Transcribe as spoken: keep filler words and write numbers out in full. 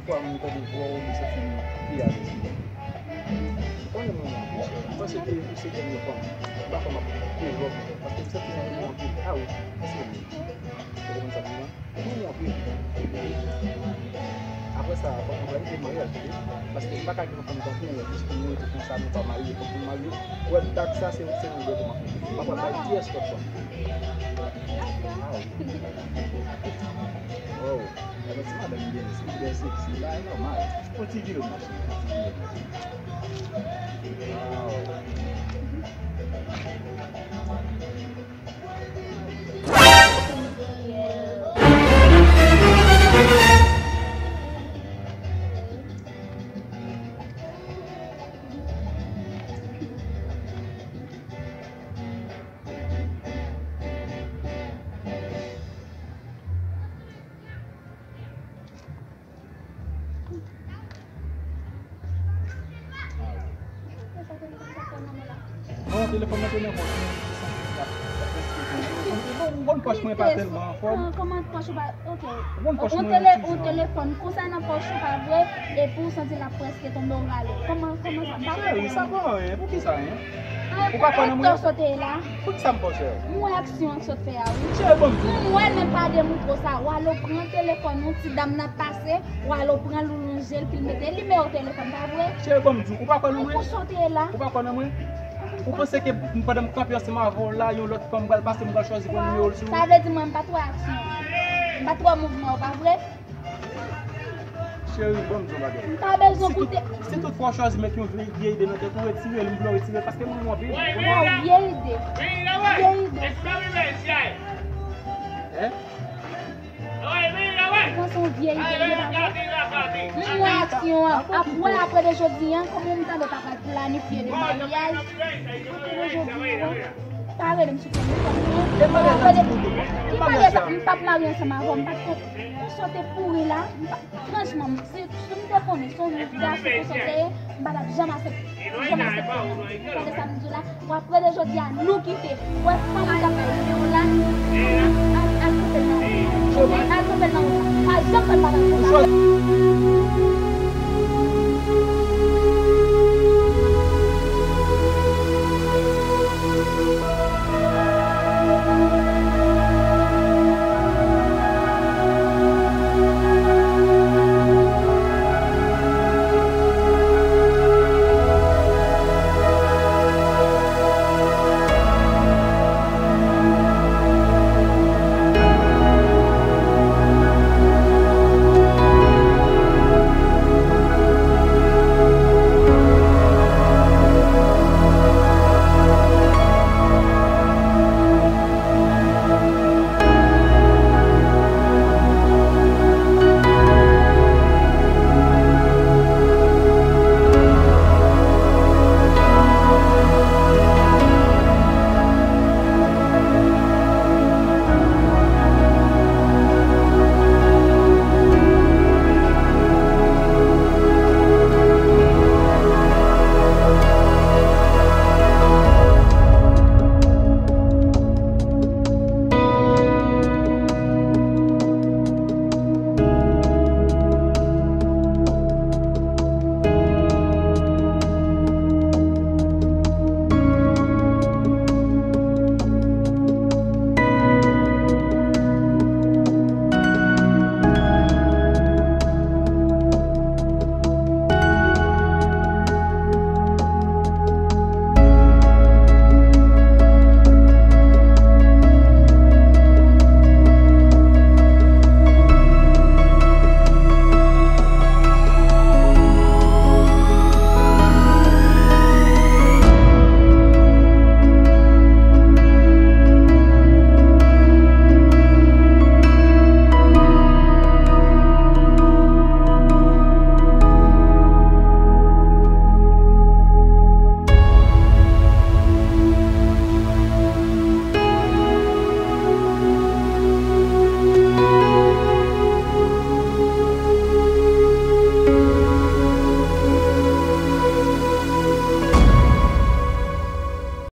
Fwa mwen tande vwa w, mwen santi m pi alèz. Ou konnen mwen renmen w anpil, cheri. Mwen se ke ou se premye fanm. M pa fè m ap peye lòt, paske m santi mwen renmen w anpil. A wi, mwen se mwen. Ou konprann sa m di w lan? Mwen renmen w anpil. Apre sa, fòk mwen planifye maryaj, tande. Paske m pa ka gen yon fanm tankou w, jis pou nou rete konsa, nou pa marye, fòk nou marye. Ou wè dat sa, se, se yon dèt ou m ap fè. M pa pral bay kiyès lòt fanm. A wi. Oh. Ebyen, ti madanm byen, si bèl seksi, bagay nòmal. Fon ti vire, ma chérie, fon ti vire. Wow. Non, telefòn nan te nan pòch mwen. Bon, bon, pòch mwen pa tèlman anfòm. Kòman pòch ou pa, ok. Bon, pòch mwen tele-, yon telefòn konsa nan pòch ou, pa vre, epi ou santi l ap prèske tonbe, ou rale. Kòman, kòman sa? M pa konprann. Cheri, sa pa anyen. Pou ki sa, en? Ou pa kwè nan mwen? Sa w sote la? Pou ki sa m fè w, cheri? M wè aksyon an sot fè a, wi. Cheri, bon, m wè, men pa demoutro sa. W al ou pran telefòn ou, ti dam nan pase, w al ou pran l, ou lonje l, pi l mete nimewo telefòn, pa vre? Cheri, bon, m di w, ou pa kwè nan mwen? Ou sote la? Ou pa kwè nan mwen? Ou panse ke m, pandan m kanpe ansanm avè w la, yon lòt fanm pral pase, m pral chwazi pran nimewo l sou ou? Sa vle di mwen, m pa t wè aksyon an. M pa t wè mouvman w, pa vre? Cheri, ban m di w yon bagay. M pa bezwen koute. Si tout, si tout fwa w chwazi met yon vye, vye ide nan tèt ou, retire l, m vle w retire l, paske m renmen w anpil. Waw, vye ide. Vye ide. Hein? Ou panse yon vye ide, vye bagay? M wè aksyon an. Ap wè apre de jodi an, kòman m tande w ta pral planifye de maryaj. Apre de jodi an, pa rele m sou telefòn nan. Apre de, ki maryaj sa? M p ap marye ansanm avè w, m pa t konn. Ou sote pouri la, m pa, franchman, si, si m te konnen se yon gason ou sote ye, m pa t ap janm aksepte, janm aksepte non. Tande sa m di w la, w ap rele jodi a, nou kite. Ou wè fanm k ap bay nimewo w la, al, al kanpe l nan wout la. Al kanpe l nan wout la. Pa janm fè l pa t ap konn sa.